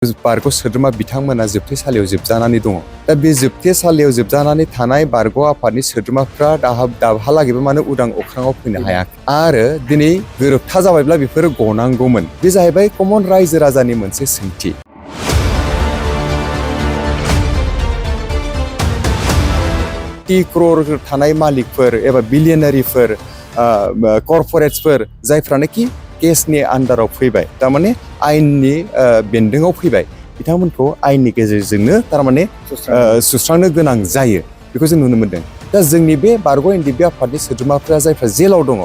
बारग' सोद्रोमा बिथांमोना जोबथेसालियाव जोबजानानै दङ। दा बे जोबथेसालियाव जोबजानानै थानाय बारग' आफादनि सोद्रोमाफ्रा दाहालागैबो मानो उदां अख्राङाव फैनो हायाखै आरो दिनै गोरोबथा जाबायब्ला बेफोरो गनांगौमोन। बे जाहैबाय कमन रायजो राजानि मोनसे सोंथि। क्रर थानाय मालिकफोर एबा बिलियनारिफोर कर्परेट्सफोर जायफ्रानोखि केसनि आन्दाराव फैबाय, थारमाने आयेननि बेन्दोङाव फैबाय, बिथांमोनखौ आयेननि गेजेरजोंनो थारमाने सुस्रांनो गोनां जायो, बेखौ जों नुनो मोन्दों। दा जोंनि बे बारग' एनडिएफबि आफादनि सोद्रोमाफ्रा जायफ्रा जेलाव दङ,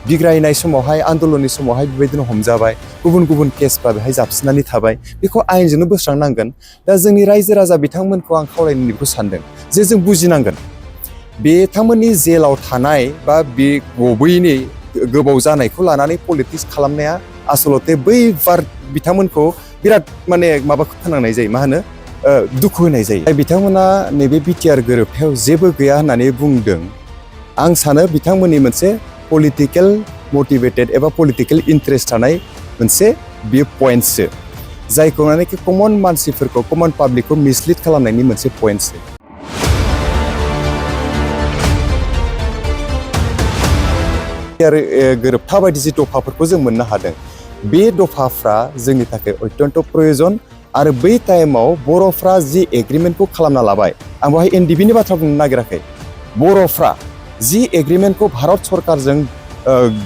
बिग्रायनाय समावहाय आन्दलननि समावहाय बेबायदिनो हमजाबाय, गुबुन गुबुन केसफ्रा बेहाय जाबसिननानै थाबाय, बेखौ आयेनजोंनो बोस्रांनांगोन। दा जोंनि रायजो राजा बिथांमोनखौ आं खावलायनो बेखौ सानदों जे जों बुजिनांगोन बिथांमोननि जेलाव थानाय बा बे गबैनि गोबाव जानायखौ लानानै पलिटिक्स खालामनाया आसलते बै बिथांमोनखौ बिराद माने माबाखौ फोनांनाय जायो, मा होनो दुखु होनाय जायो। बिथांमोना नैबे बिटिआर गोरोबथायाव जेबो गैया होननानै बुंदों। आं सानो बिथांमोननि मोनसे पलिटिकेल मटिभेटेड एबा पलिटिकेल इन्ट्रेस्ट थानाय मोनसे बे पइन्टसो, जायखौ मानेखि कमन मानसिफोरखौ कमन पाब्लिकखौ मिसलिड खालामनायनि मोनसे पइन्टसो। गोरोबथा बायदि जि दफाफोरखौ जों मोननो हादों, बे दफाफ्रा जोंनि थाखाय अत्यन्त प्रयोजन। आरो बै टाइमाव बर'फ्रा जि एग्रिमेन्टखौ खालामना लाबाय, आं बेवहाय एनडिएफबिनि बाथ्रा बुंनो नागिराखै, बर'फ्रा जि एग्रिमेन्टखौ भारत सरकारजों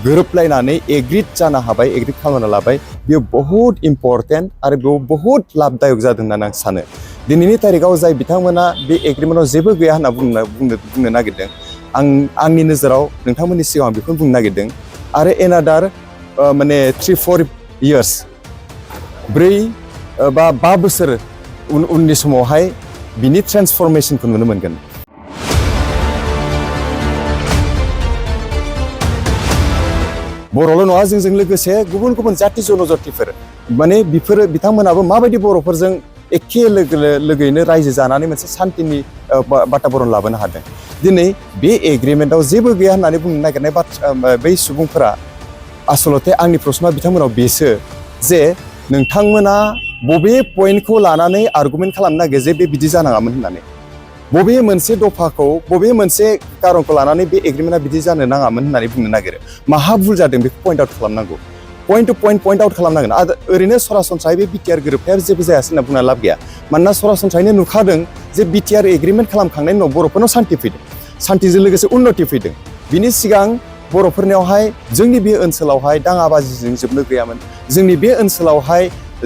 गोरोबलायनानै एग्रिड जानो हाबाय, एग्रिड खालामना लाबाय, बेयो बहुद इम्परटेन्ट आरो बेयाव बहुद लाबदायक जादों होननानै आं सानो। दिनैनि तारिखाव जाय बिथांमोना बे एग्रिमेन्टआव जेबो गैया होनना बुंनो नागिरदों, आंनि नोजोराव नोंथांमोननि सिगाङाव बेखौनो बुंनो नागिरदों। आरो एनादार माने 3-4 इयार्स 4 बा 5 बोसोर उननि समावहाय बिनि ट्रेन्सफरमेसनखौ नुनो मोनगोन। बर'ल' नङा, जोंजों लोगोसे गुबुन गुबुन जाति जनजातिफोर माने बिथांमोनाबो माबायदि बर'फोरजों एखे लोगोयैनो रायजो जानानै मोनसे सान्तिनि बाताबरन लाबोनो हादों। दिनै बे एग्रिमेन्टआव जेबो गैया होननानै बुंनो नागिरनाय बै सुबुंफोरा आसलते आंनि प्रश्नआ बिथांमोनाव बेसो जे नोंथांमोना बबे पइन्टखौ लानानै आर्गुमेन्ट खालामनो नागिरो जे बे बिदि जानाङामोन होननानै, बबे मोनसे दफाखौ बबे मोनसे कारनखौ लानानै बे एग्रिमेन्टआ बिदि जानो नाङामोन होननानै बुंनो नागिरो, माहा भुल जादों बेखौ पइन्ट आउट खालामनांगौ, पइन्ट टु पइन्ट आउट खालामनांगोन। ओरैनो सरासनस्रायै बे बिटिआर गोरोबथाया जेबो जायासै होनना बुंना लाब गैया, मानोना सरासनस्रायैनो नुखादों जे बिटिआर एग्रिमेन्ट खालामखांनायनि उनाव बर'फोरनाव सान्ति फैदों, सान्तिजों लोगोसे उन्नति फैदों। बिनि सिगां बर'फोरनियावहाय जोंनि बे ओनसोलावहाय दाङाबाजिजों जोबनो गैयामोन, जोंनि बे ओनसोलावहाय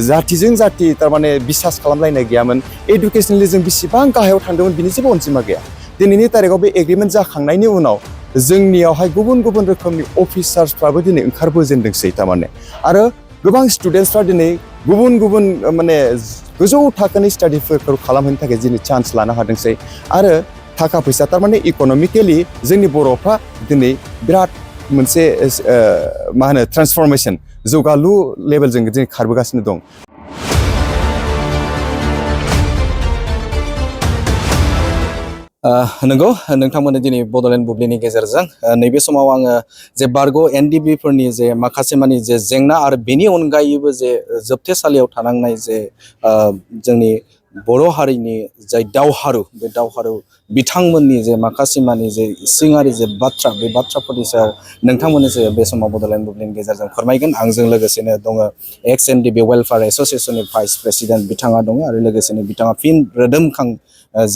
जातिजों जाति थारमाने बिसास खालामलायनाय गैयामोन, एडुकेसनेलि जों बेसेबां गाहायाव थांदोंमोन बिनि जेबो अनजिमा गैया। दिनैनि तारिखाव बे एग्रिमेन्ट जाखांनायनि उनाव जोंनियावहाय गुबुन गुबुन रोखोमनि अफिसार्सफ्राबो दिनै ओंखारबोजेनदोंसै थारमाने, आरो गोबां स्टुडेन्टसफ्रा दिनै गुबुन गुबुन माने गोजौ थाखोनि स्टाडिफोरखौ खालामहैनो थाखाय दिनै चान्स लानो हादोंसै। आरो थाखा फैसा थारमाने इक'नमिकेलि जोंनि बर'फ्रा दिनै बिराद मोनसे मा होनो ट्रेन्सफरमेसन जौगालु लेभेलजों दिनै खारबोगासिनो दं। नंगौ, नोंथांमोननि दिनै बड'लेण्ड बुब्लिनि गेजेरजों नैबे समाव आङो जे बारग' एनडिएफबिफोरनि जे माखासे मानि जे जेंना आरो बेनि अनगायैबो जे जोबथेसालियाव थानांनाय जे जोंनि बर' हारिनि जाय दावहारु, बे दावहारु बिथांमोननि जे माखासे मानि जे इसिङारि जे बाथ्रा, बे बाथ्राफोरनि सायाव नोंथांमोननि जे बे समाव बड'लेण्ड बुब्लिनि गेजेरजों फोरमायगोन। आंजों लोगोसेनो दङ एक्स एनडिएफबि वेलफेयार एस'सिएशननि भाइस प्रेसिडेन्ट बिथाङा दङ, आरो लोगोसेनो बिथाङा फिन रोदोमखां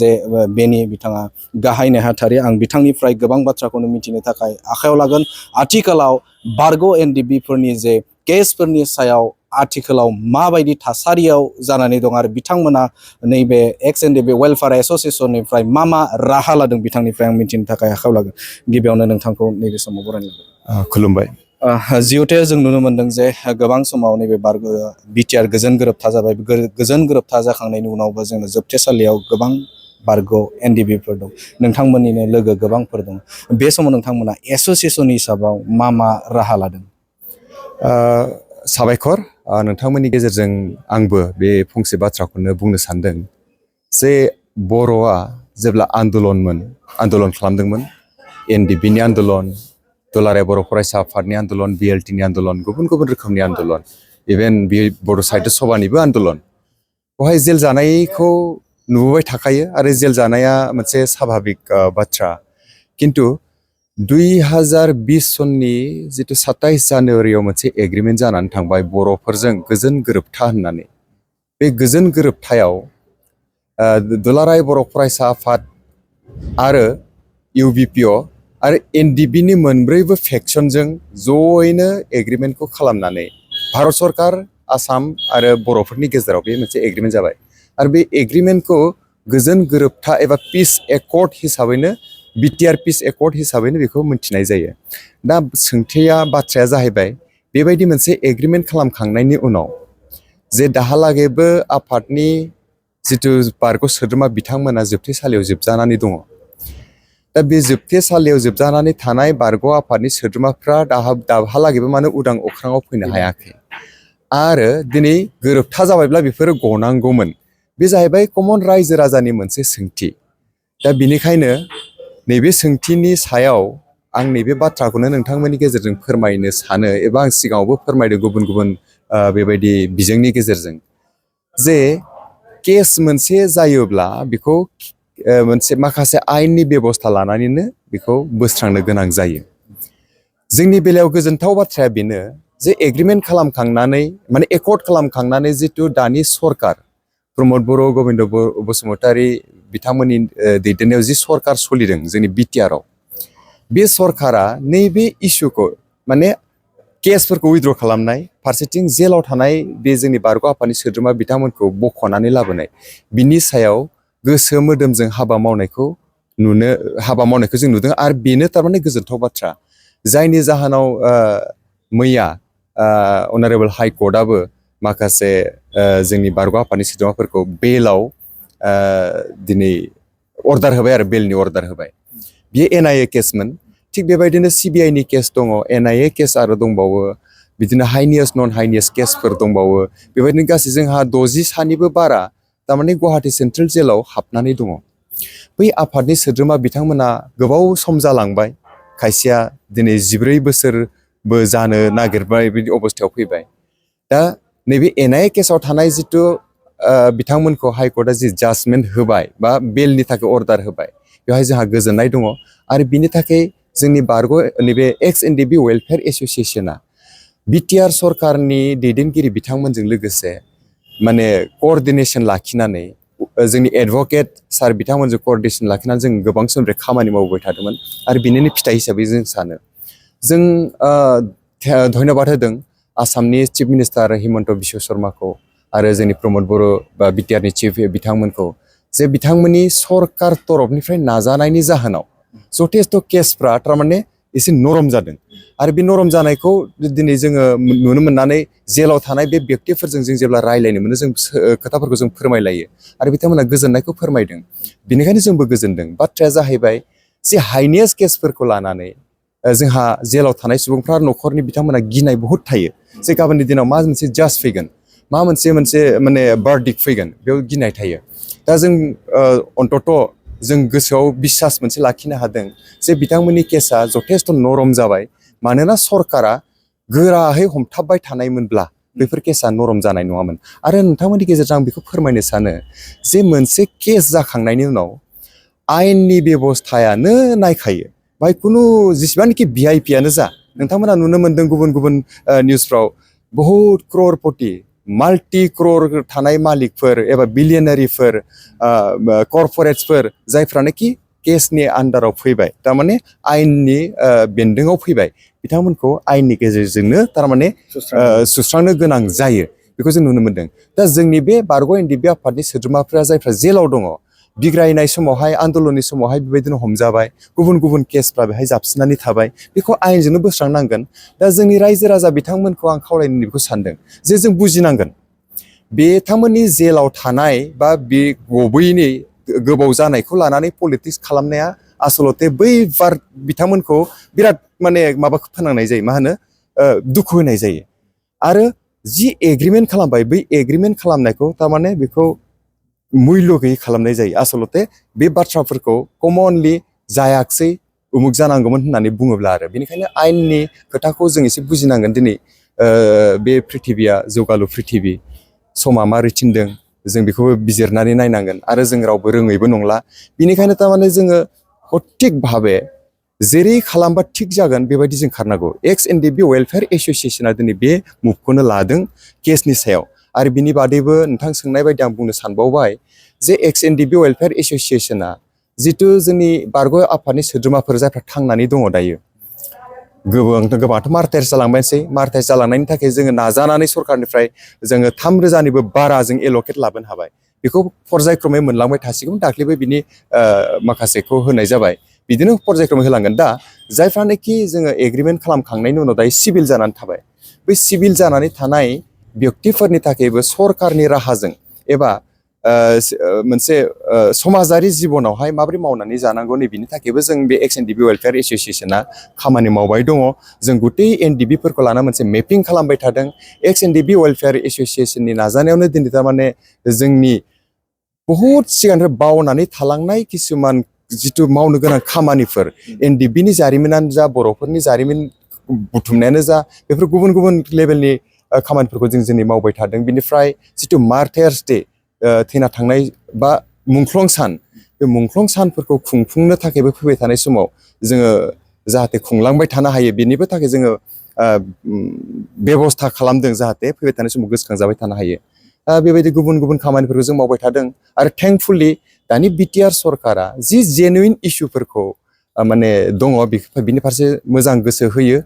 जे बेनि बिथाङा गाहाय नेहाथारि। आं बिथांनिफ्राय गोबां बाथ्राखौनो मिथिनो थाखाय आखायाव लागोन। आथिखालाव बारग' एनडिएफबिफोरनि जे केसफोरनि सायाव आथिखालाव माबायदि थासारियाव जानानै दं, आरो बिथांमोना नैबे एक्स एनडिएफबि वेलफेयार एस'सिएशननिफ्राय मा राहा लादों बिथांनिफ्राय आं मिथिनो थाखाय आखायाव लागोन। गिबियावनो नोंथांखौ नैबे समाव बरायनाय जाबाय। खुलुमबाय। जिहेथु जों नुनो मोनदों जे गोबां समाव नैबे बिटिआर गोजोन गोरोबथा जाबाय, गोजोन गोरोबथा जाखांनायनि उनावबो जोङो जोबथेसालियाव गोबां बारग' एनडिएफबिफोर दं, नोंथांमोननिनो लोगो गोबांफोर दं। बे समाव नोंथांमोना एस'सिएशन हिसाबाव मा राहा लादों? साबायखर। नोंथांमोननि गेजेरजों आंबो बे फंसे बाथ्राखौनो बुंनो सानदों जे बर'आ जेब्ला आन्दलन खालामदोंमोन, एनडिएफबिनि आन्दलन, दुलाराय बर' फरायसा आफादनि आन्दलन, बिएलटिनि आन्दलन, गुबुन गुबुन रोखोमनि आन्दलन, इभेन बे बड' साहित्य सभानिबो आन्दलन, बेवहाय जेल जानायखौ नुबोबाय थाखायो आरो जेल जानाया मोनसे स्वाभाबिक बाथ्रा खिन्थु 2020 सननि जितु 27 जानुवारियाव मोनसे एग्रिमेन्ट जानानै थांबाय बर'फोरजों गोजोन गोरोबथा होननानै बे गोजोन गोरोबथायाव दुलाराय बर' फरायसा आफाद आरो इउबिपिअ आरो एनडिबिनि मोनब्रैबो फेक्सनजों जयैनो एग्रिमेन्टखौ खालामनानै भारत सरकार आसाम आरो बर'फोरनि गेजेराव बे मोनसे एग्रिमेन्ट जाबाय आरो बे एग्रिमेन्टखौ गोजोन गोरोबथा एबा पिस एकर्ड हिसाबैनो बिटिआर पिस एकर्ड हिसाबैनो बेखौ मिन्थिनाय जायो। दा सोंथिया बाथ्राया जाहैबाय बेबायदि मोनसे एग्रिमेन्ट खालामखांनायनि उनाव जे दाहालागैबो आफादनि जिथु बारग' सोद्रोमा बिथांमोना जोबथेसालियाव जोबजानानै दङ। दा बे जोबथेसालियाव जोबजानानै थानाय बारग' आफादनि सोद्रोमाफ्रा दाहालागैबो मानो उदां अख्राङाव फैनो हायाखै आरो दिनै गोरोबथा जाबायब्ला बेफोरो गनांगौमोन। बे जाहैबाय कमन रायजो राजानि मोनसे सोंथि। दा बेनिखायनो नैबे सोंथिनि सायाव आं नैबे बाथ्राखौनो नोंथांमोननि गेजेरजों फोरमायनो सानो एबा आं सिगाङावबो फोरमायदों गुबुन गुबुन बेबायदि बिजोंनि गेजेरजों जे केस मोनसे जायोब्ला बेखौ मोनसे माखासे आयेननि बेबस्था लानानैनो बेखौ बोस्रांनो गोनां जायो। जोंनि बेलायाव गोजोनथाव बाथ्राया बेनो जे एग्रिमेन्ट खालामखांनानै माने एकर्ड खालामखांनानै जितु दानि सरकार प्रमद बर' गबिन्द बसुमतारी बिथांमोननि दैदेननायाव जि सरकार सोलिदों जोंनि बिटिआरआव बे सरकारा नैबे इस्युखौ माने केसफोरखौ उइद्र' खालामनाय फारसेथिं जेलाव थानाय बे जोंनि बारग' आफादनि सोद्रोमा बिथांमोनखौ बख'नानै लाबोनाय बिनि सायाव गोसो मोदोमजों हाबा मावनायखौ जों नुदों आरो बेनो थारमाने गोजोनथाव बाथ्रा जायनि जाहोनाव मैया अनारेबल हाइ कर्टआबो माखासे जोंनि बारग' आफादनि सोद्रोमाफोरखौ बेलाव दिनै अर्डार होबाय आरो बेलनि अर्डार होबाय। बेयो एनआइए केसमोन। थिग बेबायदिनो सिबिआइनि केस दङ, एनआइए केस आरो दंबावो, बिदिनो हाइनियास नन हाइनियास केसफोर दंबावो। बेबायदिनो गासै जोंहा 60सानिबो बारा थारमाने गुवाहाटि सेन्ट्रेल जेलाव हाबनानै दङ। बै आफादनि सोद्रोमा बिथांमोना गोबाव सम जालांबाय, खायसेया दिनै 14 बोसोरबो जानो नागिरबाय बिदि अबस्थायाव फैबाय। दा नैबे एनआइए केसाव थानाय जिथु बिथांमोनखौ हाइकर्टआ जि जाजमेन्ट होबाय बा बेलनि थाखाय अर्डार होबाय बेवहाय जोंहा गोजोननाय दङ आरो बिनि थाखाय जोंनि बारग' नैबे एक्स एनडिबि वेलफेयार एस'सियेसना बिटिआर सरकारनि दैदेनगिरि बिथांमोनजों लोगोसे माने कोअर्डिनेसन लाखिनानै जोंनि एडभकेट सार बिथांमोनजों कोअर्डिनेसन लाखिनानै जों गोबां समनिफ्राय खामानि मावबाय थादोंमोन आरो बिनिनो फिथाइ हिसाबै जों सानो जों धन्यबाद होदों आसामनि चिफ मिनिस्टार हिमन्त बिश्व शर्माखौ आरो जोंनि प्रमद बर' बा बिटिआरनि चिफ बिथांमोनखौ जे बिथांमोननि सरकार तरफनिफ्राय नाजानायनि जाहोनाव जथेस्थ' केसफ्रा थारमाने एसे नरम जादों आरो बे नरम जानायखौ दिनै जोङो नुनो मोननानै जेलाव थानाय बे व्यक्तिफोरजों जों जेब्ला रायज्लायनो मोनो जों खोथाफोरखौ जों फोरमायलायो आरो बिथांमोना गोजोननायखौ फोरमायदों। बेनिखायनो जोंबो गोजोनदों। बाथ्राया जाहैबाय जे हाइनियास केसफोरखौ लानानै जोंहा जेलाव थानाय सुबुंफ्रा न'खरनि बिथांमोना गिनाय बहुद थायो जे गाबोननि दिनाव मा मोनसे जाज फैगोन, मा मोनसे माने बार्डिक फैगोन, बेयाव गिनाय थायो। दा जों अन्तत' जों गोसोआव बिसास मोनसे लाखिनो हादों जे बिथांमोननि केसा जथेस्थ' नरम जाबाय मानोना सरकारा गोराहै हमथाबबाय थानायमोनब्ला बेफोर केसा नरम जानाय नङामोन। आरो नोंथांमोननि गेजेरजों आं बेखौ फोरमायनो सानो जे मोनसे केस जाखांनायनि उनाव आयेननि बेबस्थायानो नायखायो बाय खुनु जेसेबांनाखि भिआइपियानो जा नोंथांमोना नुनो मोन्दों गुबुन गुबुन निउसफ्राव बहुद क्ररपति माल्टि क्रर थानाय मालिकफोर एबा बिलियनारिफोर कर्परेट्सफोर जायफ्रानोखि केसनि आन्दाराव फैबाय थारमाने आयेननि बेन्दोङाव फैबाय बिथांमोनखौ आयेननि गेजेरजोंनो थारमाने सुस्रांनो गोनां जायो बेखौ जों नुनो मोन्दों। दा जोंनि बे बारग' एनडिबि आफादनि सोद्रोमाफ्रा जायफ्रा जेलाव दङ बिग्रायनाय समावहाय आन्दलननि समावहाय बेबायदिनो हमजाबाय, गुबुन गुबुन केसफ्रा बेहाय जाबसिननानै थाबाय, बेखौ आयेनजोंनो बोस्रांनांगोन। दा जोंनि रायजो राजा बिथांमोनखौ आं खावलायनो बेखौ सानदों जे जों बुजिनांगोन बिथांमोननि जेलाव थानाय बा बे गबैनि गोबाव जानायखौ लानानै पलिटिक्स खालामनाया आसलते बै बिथांमोनखौ बिराद माने माबाखौ फोनांनाय जायो, मा होनो दुखु होनाय जायो। आरो जि एग्रिमेन्ट खालामबाय बै एग्रिमेन्ट खालामनायखौ थारमाने बेखौ मुल्य गैयै खालामनाय जायो। आसलते बे बाथ्राफोरखौ कमनलि जायाखसै उमुक जानांगौमोन होननानै बुङोब्ला आरो बेनिखायनो आयेननि खोथाखौ जों एसे बुजिनांगोन। दिनै बे प्रिथिबिया जौगालु प्रिथिबि, समा मारै थिनदों जों बेखौबो बिजिरनानै नायनांगोन आरो जों रावबो रोङैबो नंला बिनिखायनो थारमाने जोङो थिक भाबे जेरै खालामबा थिग जागोन बेबायदि जों खारनांगौ XNDB वेलफेयार एस'सियेसना दिनै बे मुभखौनो लादों केसनि सायाव आरो बिनि बादैबो नोंथां सोंनाय बायदि आं बुंनो सानबावबाय जे XNDB वेलफेयार एस'सियेसना जिथु जोंनि बारग' आफादनि सोद्रोमाफोर जायफ्रा थांनानै दङ दायो गोबांथ' मार्टायार्स जालांबायसै मार्टायार्स जालांनायनि थाखाय जोङो नाजानानै सरकारनिफ्राय जोङो 3,000निबो बारा जों एल'केट लाबोनो हाबाय बेखौ पर्यायक्रमै मोनलांबाय थासिगोन दाख्लैबो बिनि माखासेखौ होनाय जाबाय बिदिनो पर्यायक्रमै होलांगोन दा जायफ्रानोखि जोङो एग्रिमेन्ट खालामखांनायनि उनाव दायो सिभिल जानानै थाबाय बै सिभिल जानानै थानाय व्यक्तिफोरनि थाखायबो सरकारनि राहाजों एबा मोनसे समाजारि जिबनावहाय माबोरै मावनानै जानांगौ नैबेनि थाखायबो जों बे XNDB वेलफेयार एस'सियेसना खामानि मावबाय दङ जों गुटै NDBफोरखौ लाना मोनसे मेपिं खालामबाय थादों XNDB वेलफेयार एस'सियेसननि नाजानायावनो दिनै थारमाने जोंनि बहुद सिगांनिफ्राय बावनानै थालांनाय किसुमान जिथु मावनो गोनां खामानिफोर NDBनि जारिमिनानो जा बर'फोरनि जारिमिन बुथुमनायानो जा बेफोर गुबुन गुबुन लेभेलनि खामानिफोरखौ जों दिनै मावबाय थादों बिनिफ्राय जिथु मार्टायार्स डे थैना थांनाय बा मुंख्लं सान बे मुंख्लं सानफोरखौ खुंफुंनो थाखायबो फैबाय थानाय समाव जोङो जाहाथे खुंलांबाय थानो हायो बेनिबो थाखाय जोङो बेबस्था खालामदों जाहाथे फैबाय थानाय समाव गोसोखांजाबाय थानो हायो बेबायदि गुबुन गुबुन खामानिफोरखौ जों मावबाय थादों आरो थेंकफुलि दानि बिटिआर सरकारा जि जेनुइन इसुफोरखौ माने दङ बिनि फारसे मोजां गोसो होयो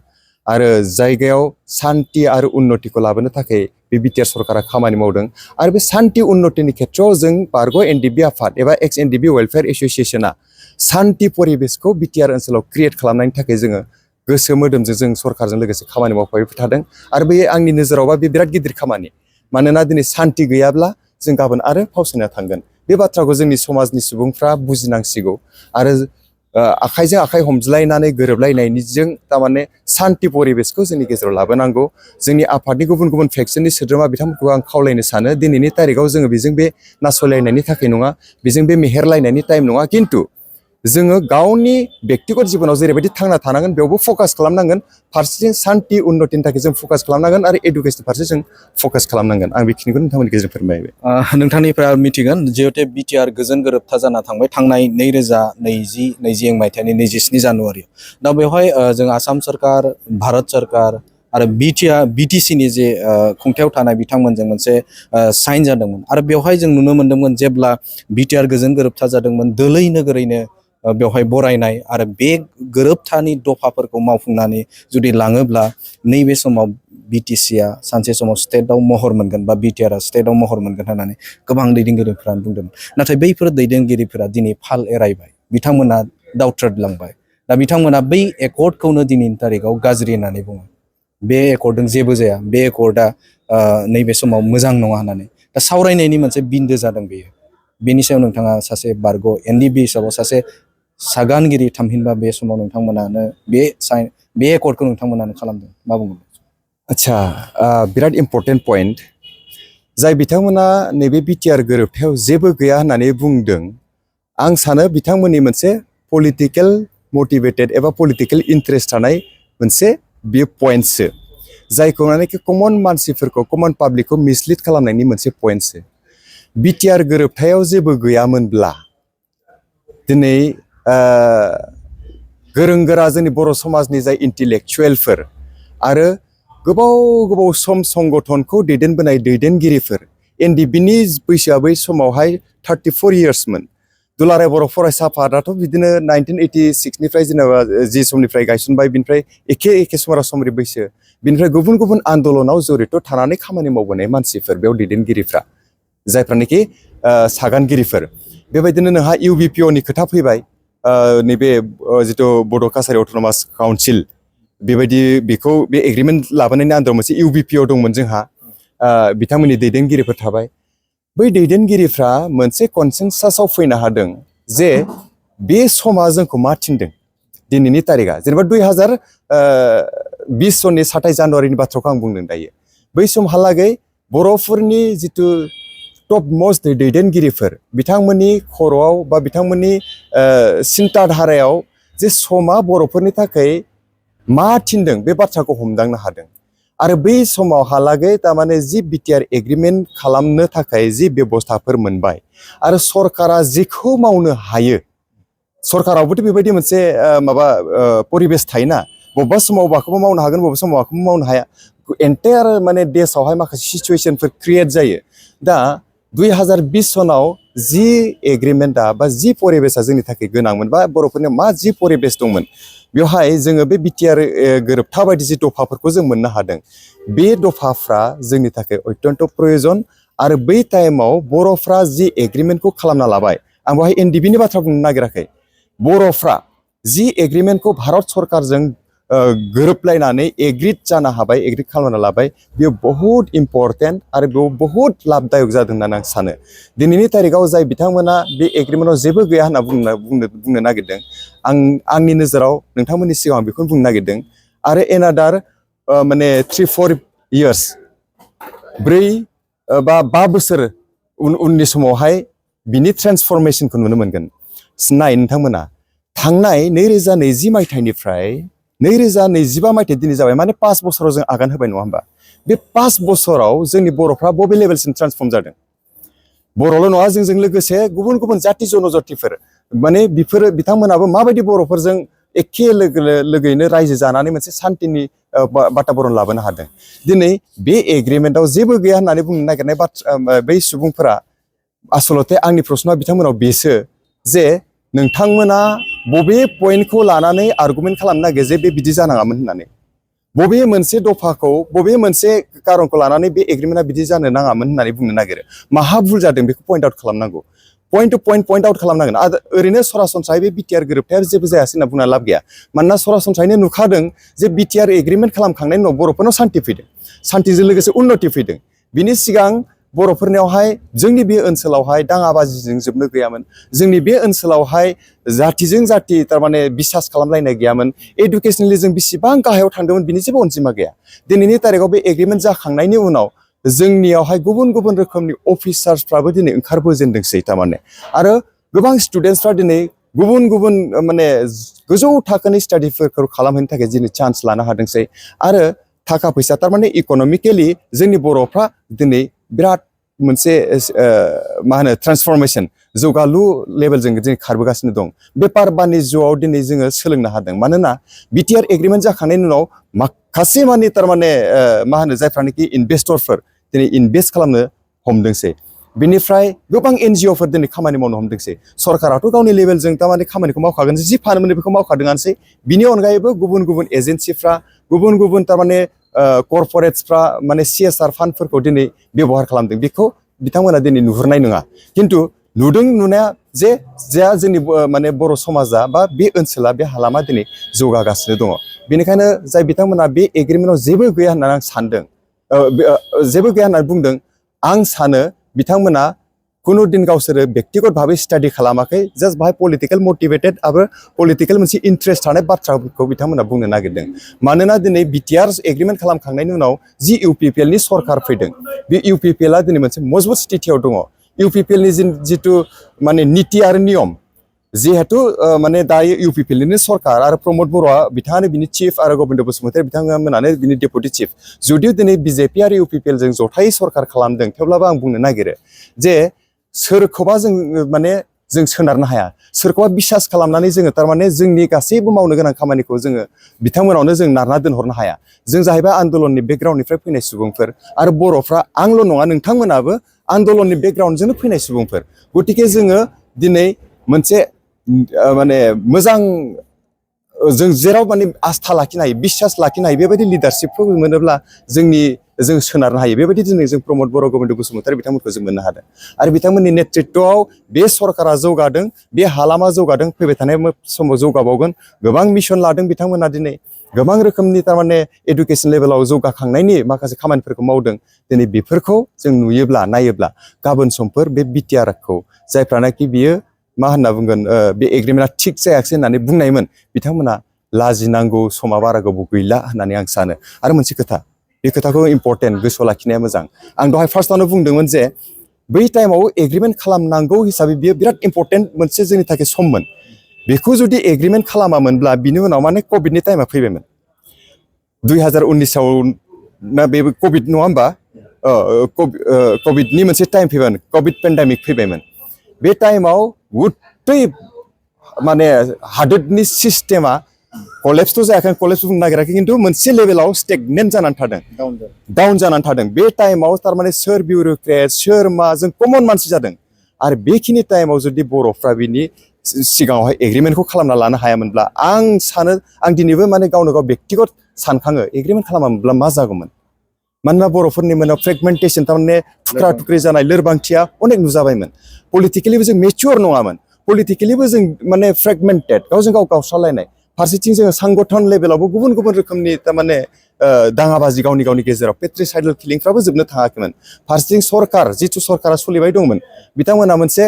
आरो जायगायाव सान्ति आरो उन्नतिखौ लाबोनो थाखाय बे बिटिआर सरकारा खामानि मावदों आरो बे सान्ति उन्नतिनि खेथ्रआव जों बारग' NDB आफाद एबा XNDB वेलफेयार एस'सियेसना सान्ति परिबेसखौ बिटिआर ओनसोलाव क्रियेट खालामनायनि थाखाय जोङो गोसो मोदोमजों जों सरकारजों लोगोसे खामानि मावफाबाय थादों आरो बे आंनि नोजोरावबा बे बिराद गिदिर खामानि मानोना दिनै सान्ति गैयाब्ला जों गाबोन आरो फावसायना थांगोन बे बाथ्राखौ जोंनि समाजनि सुबुंफ्रा बुजिनांसिगौ आरो आखाइजों आखाइ हमज्लायनानै गोरोबलायनायनिजों थारमाने सान्ति परिबेसखौ जोंनि गेजेराव लाबोनांगौ जोंनि आफादनि गुबुन गुबुन फेक्सननि सोद्रोमा बिथांमोनखौ आं खावलायनो सानो दिनैनि तारिखाव जोङो बेजों बे नासयलायनायनि थाखाय नङा बेजों बे मेहेरलायनायनि टाइम नङा खिन्थु जोङो गावनि बेक्तिगत जिबनाव जेरैबायदि थांना थानांगोन बेयावबो फकास खालामनांगोन फारसेथिं सान्ति उन्नतिनि थाखाय जों फकास खालामनांगोन आरो इडुकेसननि फारसे जों फकास खालामनांगोन आं बेखिनिखौ नोंथांमोननि गेजेरजों फोरमायबाय नोंथांनिफ्राय मिथिगोन जिहेतु बिटिआर गोजोन गोरोबथा जाना थांबाय थांनाय 2020 मायथाइनि 27 जानुवारियाव दा बेवहाय जों आसाम सरकार भारत सरकार आरो बिटिसिनि जे खुंथायाव थानाय बिथांमोनजों मोनसे साइन जादोंमोन आरो बेवहाय जों नुनो मोन्दोंमोन जेब्ला बिटिआर गोजोन गोरोबथा जादोंमोन दोलै नोगोरैनो बेवहाय बरायनाय आरो बे गोरोबथानि दफाफोरखौ मावफुंनानै जुदि लाङोब्ला नैबे समाव बिटिसिआ सानसे समाव स्टेटआव महर मोनगोन बा बिटिआरआ स्टेटआव महर मोनगोन होननानै गोबां दैदेनगिरिफोरा बुंदोंमोन नाथाय बैफोर दैदेनगिरिफोरा दिनै फाल एरायबाय बिथांमोना दावथ्रोदलांबाय दा बिथांमोना बै एकर्डखौनो दिनैनि तारिखाव गाज्रि होननानै बुङो बे एकर्डजों जेबो जाया बे एकर्डआ नैबे समाव मोजां नङा होननानै दा सावरायनायनि मोनसे बिन्दो जादों बेयो बेनि सायाव नोंथाङा सासे बारग' NDB हिसाबाव सासे सागानगिरि थामहिनबा बे समाव नोंथांमोनानो बे एकर्डखौ नोंथांमोनानो खालामदों मा बुंगोन आच्छा बिराद इम्पर्टेन्ट पइन्ट जाय बिथांमोना नैबे बिटिआर गोरोबथायाव जेबो गैया होननानै बुंदों आं सानो बिथांमोननि मोनसे पलिटिकेल मटिभेटेड एबा पलिटिकेल इन्ट्रेस्ट थानाय मोनसे बे पइन्टसो जायखौ मानेकि कमन मानसिफोरखौ कमन पाब्लिकखौ मिसलिड खालामनायनि मोनसे पइन्टसो बिटिआर गोरोबथायाव जेबो गैयामोनब्ला दिनै गोरों गोरा जोंनि बर' समाजनि जाय इन्टेलेक्चुवेलफोर आरो गोबाव सम संगठनखौ दैदेनबोनाय दैदेनगिरिफोर NDBनि बैसोआ बै समावहाय 34 इयार्समोन दुलाराय बर' फरायसा आफादाथ' बिदिनो 1986निफ्राय जेनेबा जि समनिफ्राय गायसनबाय बिनिफ्राय एखे समरा-समरि बैसो बिनिफ्राय गुबुन गुबुन आन्दलनाव जरित थानानै खामानि मावबोनाय मानसिफोर बेयाव दैदेनगिरिफ्रा जायफ्रानोखि सागानगिरिफोर बेबायदिनो नोंहा UBPOनि खोथा फैबाय नैबे जिथु बड' कासारि अट'नमास काउन्सिल बेबायदि बेखौ बे एग्रिमेन्ट लाबोनायनि आन्दोआव मोनसे UBPO दंमोन जोंहा बिथांमोननि दैदेनगिरिफोर थाबाय बै दैदेनगिरिफ्रा मोनसे कनसेनसासआव फैनो हादों जे बे समा जोंखौ मा थिनदों दिनैनि तारिखआ जेनेबा 2020 सननि 27 जानुवारिनि बाथ्राखौ आं बुंदों दायो बै समहालागै बर'फोरनि जिथु टप मस्ट दैदेनगिरिफोर बिथांमोननि खर'आव बा बिथांमोननि सिन्ता धारायाव जे समा बर'फोरनि थाखाय मा थिनदों बे बाथ्राखौ हमदांनो हादों आरो बै समावहालागै थारमाने जि बिटिआर एग्रिमेन्ट खालामनो थाखाय जि बेबस्थाफोर मोनबाय आरो सरकारा जिखौ मावनो हायो सरकारावबोथ' बेबायदि मोनसे माबा परिबेस थायोना बबेबा समाव माखौबा मावनो हागोन बबेबा समाव माखौबा मावनो हाया एन्टायार माने देशआवहाय माखासे सिचुवेसनफोर क्रिएट जायो दा 2020 सनाव जि एग्रिमेन्टआ बा जि परिबेसा जोंनि थाखाय गोनांमोन बा बर'फोरनियाव मा जि परिबेस दंमोन बेवहाय जोङो बे बिटिआर गोरोबथा बायदि जि दफाफोरखौ जों मोननो हादों बे दफाफ्रा जोंनि थाखाय अत्यन्त प्रयोजन आरो बै टाइमाव बर'फ्रा जि एग्रिमेन्टखौ खालामना लाबाय आं बेवहाय एनडिबिनि बाथ्रा बुंनो नागिराखै बर'फ्रा जि एग्रिमेन्टखौ भारत सरकारजों गोरोबलायनानै एग्रिड जानो हाबाय एग्रिड खालामना लाबाय बेयो बहुद इम्परटेन्ट आरो बेयाव बहुद लाबदायक जादों होननानै आं सानो दिनैनि तारिखाव जाय बिथांमोना बे एग्रिमेन्टआव जेबो गैया होनना बुंनो नागिरदों आंनि नोजोराव नोंथांमोननि सिगाङाव बेखौनो बुंनो नागिरदों आरो एनादार माने 3-4 इयार्स 4 बा 5 बोसोर उननि समावहाय बिनि ट्रेन्सफरमेसनखौ नुनो मोनगोन नाय नोंथांमोना थांनाय 2020 मायथाइनिफ्राय 2025 मायथाइ दिनै जाबाय माने 5 बोसोराव जों आगान होबाय नङा होमबा बे 5 बोसोराव जोंनि बर'फ्रा बबे लेभेलसिम ट्रान्सफर्म जादों बर'ल' नङा जोंजों लोगोसे गुबुन गुबुन जाति जनजातिफोर माने बिफोरो बिथांमोनाबो माबायदि बर'फोरजों एखे लोगोयैनो रायजो जानानै मोनसे सान्तिनि बाताबरन लाबोनो हादों दिनै बे एग्रिमेन्टआव जेबो गैया होननानै बुंनो नागिरनाय बाथ्रा बै सुबुंफोरा आसलते आंनि प्रश्नआ बिथांमोनाव बेसो जे नोंथांमोना बबे पइन्टखौ लानानै आर्गुमेन्ट खालामनो नागिरो जे बे बिदि जानाङामोन होननानै बबे मोनसे दफाखौ बबे मोनसे कारनखौ लानानै बे एग्रिमेन्टआ बिदि जानो नाङामोन होननानै बुंनो नागिरो माहा भुल जादों बेखौ पइन्ट आउट खालामनांगौ पइन्ट टु पइन्ट आउट खालामनांगोन ओरैनो सरासनस्रायै बे बिटिआर गोरोबथाया जेबो जायासै होनना बुंना लाब गैया मानोना सरासनस्रायैनो नुखादों जे बिटिआर एग्रिमेन्ट खालामखांनायनि उनाव बर'फोरनाव सान्ति फैदों सान्तिजों लोगोसे उन्नति फैदों बिनि सिगां बर'फोरनियावहाय जोंनि बे ओनसोलावहाय दाङाबाजिजों जोबनो गैयामोन जोंनि बे ओनसोलावहाय जातिजों जाति थारमाने बिसास खालामलायनाय गैयामोन एडुकेसनेलि जों बेसेबां गाहायाव थांदोंमोन बिनि जेबो अनजिमा गैया दिनैनि तारिखाव बे एग्रिमेन्ट जाखांनायनि उनाव जोंनियावहाय गुबुन गुबुन रोखोमनि अफिसार्सफ्राबो दिनै ओंखारबोजेनदोंसै थारमाने आरो गोबां स्टुडेन्टसफ्रा दिनै गुबुन गुबुन माने गोजौ थाखोनि स्टाडिफोरखौ खालामहैनो थाखाय दिनै चान्स लानो हादोंसै आरो थाखा फैसा थारमाने इक'नमिकेलि जोंनि बर'फ्रा दिनै बिराद मोनसे मा होनो ट्रेन्सफरमेसन जौगालु लेभेलजों दिनै खारबोगासिनो दं बेपार बानिज्यआव दिनै जोङो सोलोंनो हादों मानोना बिटिआर एग्रिमेन्ट जाखांनायनि उनाव माखासे मानि थारमाने मा होनो जायफ्रानोखि इनभेस्टरफोर दिनै इनभेस्ट खालामनो हमदोंसै बिनिफ्राय गोबां एनजिअफोर दिनै खामानि मावनो हमदोंसै सरकाराथ' गावनि लेभेलजों थारमाने खामानिखौ मावखागोन जि फानो मोनो बेखौ मावखादोंआनोसै बिनि अनगायैबो गुबुन गुबुन एजेन्सिफ्रा गुबुन गुबुन थारमाने कर्परेट्सफ्रा माने CSR फान्डफोरखौ दिनै बेबहार खालामदों बेखौ बिथांमोना दिनै नुहुरनाय नङा खिन्थु नुदों नुनाया जे जोंनि माने बर' समाजा बा बे ओनसोला बे हालामा दिनै जौगागासिनो दङ बेनिखायनो जाय बिथांमोना बे एग्रिमेन्टआव जेबो गैया होननानै आं सानदों जेबो गैया होननानै बुंदों आं सानो बिथांमोना खुनु दिन गावसोरो व्यक्तिगत भाबै स्टाडि खालामाखै जास्ट बाहाय पलिटिकेल मटिभेटेड आरो पलिटिकेल मोनसे इन्ट्रेस्ट थानाय बाथ्राखौ बिथांमोना बुंनो नागिरदों मानोना दिनै बिटिआर एग्रिमेन्ट खालामखांनायनि उनाव जि इउपिपिएलनि सरकार फैदों बे इउपिपिएलआ दिनै मोनसे मजबुत स्थितियाव दङ इउपिपिएलनि जिथु माने निति आरो नियम जिहेतु माने दायो इउपिपिएलनिनो सरकार आरो प्रमद बर'आ बिथाङानो बिनि चिफ आरो गबिन्द बसुमतारी बिथांमोनानो बिनि डेपुटि चिफ जुदिও दिनै बिजेपि आरो इउपिपिएलजों जथायै सरकार खालामदों थेवब्लाबो आं बुंनो नागिरो जे सोरखौबा जों माने जों सोनारनो हाया सोरखौबा बिसास खालामनानै जोङो थारमाने जोंनि गासैबो मावनो गोनां खामानिखौ जोङो बिथांमोनावनो जों नारना दोनहरनो हाया जों जाहैबाय आन्दलननि बेकग्राउन्डनिफ्राय फैनाय सुबुंफोर आरो बर'फ्रा आंल' नङा नोंथांमोनाबो आन्दलननि बेकग्राउन्डजोंनो फैनाय सुबुंफोर गतिके जोङो दिनै मोनसे माने मोजां जों जेराव माने आस्था लाखिनो हायो बिसास लाखिनो हायो बेबायदि लिडारशिपखौ मोनोब्ला जों सोनारनो हायो बेबायदि दिनै जों प्रमद बर' गबिन्द बसुमतारी बिथांमोनखौ जों मोननो हादों आरो बिथांमोननि नेतृत्वआव बे सरकारा जौगादों बे हालामा जौगादों फैबाय थानाय समाव जौगाबावगोन गोबां मिशन लादों बिथांमोना दिनै गोबां रोखोमनि थारमाने एडुकेसन लेभेलाव जौगाखांनायनि माखासे खामानिफोरखौ मावदों दिनै बेफोरखौ जों नुयोब्ला नायोब्ला गाबोन समफोर बे बिटिआरखौ जायफ्रानाखि बियो मा होनना बुंगोन बे एग्रिमेन्टआ थिग जायाखिसै होननानै बुंनायमोन बिथांमोना लाजिनांगौ समा बारा गोबाव गैला होननानै आं सानो आरो मोनसे खोथा बे खोथाखौ इम्परटेन्ट गोसोआव लाखिनाया मोजां आं दहाय फार्स्टआवनो बुंदोंमोन जे बै टाइमाव एग्रिमेन्ट खालामनांगौ हिसाबै बियो बिराद इम्परटेन्ट मोनसे जोंनि थाखाय सममोन बेखौ जुदि एग्रिमेन्ट खालामामोनब्ला बिनि उनाव माने कभिडनि टाइमा फैबायमोन 2019आव ना बेबो कभिड नङा होमबा कभिडनि मोनसे टाइम फैबाय कभिड पेन्डामिक फैबायमोन बे टाइमाव गुतै माने हादोरनि सिस्टेमा कलेप्सथ' जायाखै कलेप्स बुंनो नागिराखै खिन्थु मोनसे लेभेलाव स्टेगनेन्ट जानानै थादों डाउन जानानै थादों बे टाइमाव थारमाने सोर बिउरोक्रेट सोर मा जों कमन मानसि जादों आरो बेखिनि टाइमाव जुदि बर'फ्रा बिनि सिगाङावहाय एग्रिमेन्टखौ खालामना लानो हायामोनब्ला आं सानो आं दिनैबो माने गावनो गाव बेक्तिगत सानखाङो एग्रिमेन्ट खालामामोनब्ला मा जागौमोन मानोना बर'फोरनि माने फ्रेगमेन्टेसन थारमाने थुख्रा थुख्रि जानाय लोरबांथिया अनेक नुजाबायमोन पलिटिकेलिबो जों मेचुर नङामोन पलिटिकेलिबो जों माने फ्रेगमेन्टेड गावजों गाव गावस्रालायनाय फारसेथिं जोङो सांगठन लेभेलावबो गुबुन गुबुन रोखोमनि थारमाने दाङाबाजि गावनि गावनि गेजेराव पेट्रिसाइडेल किलिंफ्राबो जोबनो थाङाखैमोन फारसेथिं सरकार जिथु सरकारा सोलिबाय दंमोन बिथांमोना मोनसे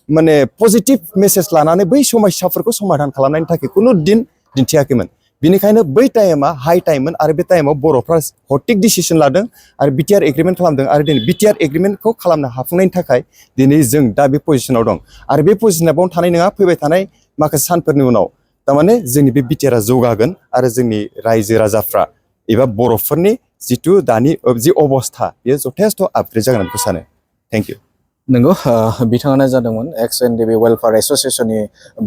माने पजिटिभ मेसेज लानानै बै समस्याफोरखौ समाधान खालामनायनि थाखाय खुनु दिन दिन्थियाखैमोन बिनिखायनो बै टाइमा हाइ टाइममोन आरो बे टाइमाव बर'फ्रा हटिक डिसिसन लादों आरो बिटिआर एग्रिमेन्ट खालामदों आरो दिनै बिटिआर एग्रिमेन्टखौ खालामनो हाफुंनायनि थाखाय दिनै जों दा बे पजिसनाव दं आरो बे पजिसना बावनो थानाय नङा फैबाय थानाय माखासे सानफोरनि उनाव थारमाने जोंनि बे बिटिआरआ जौगागोन आरो जोंनि रायजो राजाफ्रा एबा बर'फोरनि जिथु दानि जि अबस्था बेयो जथेस्थ' आपग्रेड जागोन बेखौ सानो थेंक इउ नंगौ बिथाङानो जादोंमोन एक्स एनडिबि वेलफेयार एस'सिएशननि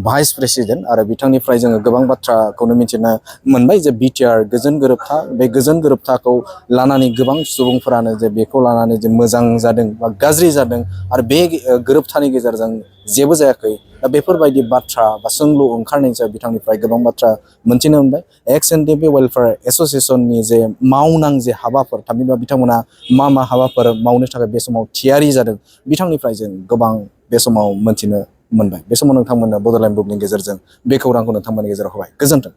भाइस प्रेसिडेन्ट आरो बिथांनिफ्राय जोङो गोबां बाथ्राखौनो मिथिनो मोनबाय जे बिटिआर गोजोन गोरोबथा बे गोजोन गोरोबथाखौ लानानै गोबां सुबुंफोरानो जे बेखौ लानानै जे मोजां जादों बा गाज्रि जादों आरो बे गोरोबथानि गेजेरजों जेबो जायाखै दा बेफोरबायदि बाथ्रा बा सोंलु ओंखारनायजों बिथांनिफ्राय गोबां बाथ्रा मोनथिनो मोनबाय एक्स एनडिबि वेलफेयार एस'सिएशननि जे मावनां जे हाबाफोर थामहिनबा बिथांमोना मा हाबाफोर मावनो थाखाय बे समाव थियारि जादों बिथांनिफ्राय जों गोबां बे समाव मोनथिनो मोनबाय बे समाव नोंथांमोननो बड'लेण्ड बुकनि गेजेरजों बे खौरांखौ नोंथांमोननि गेजेराव होबाय गोजोन्थों।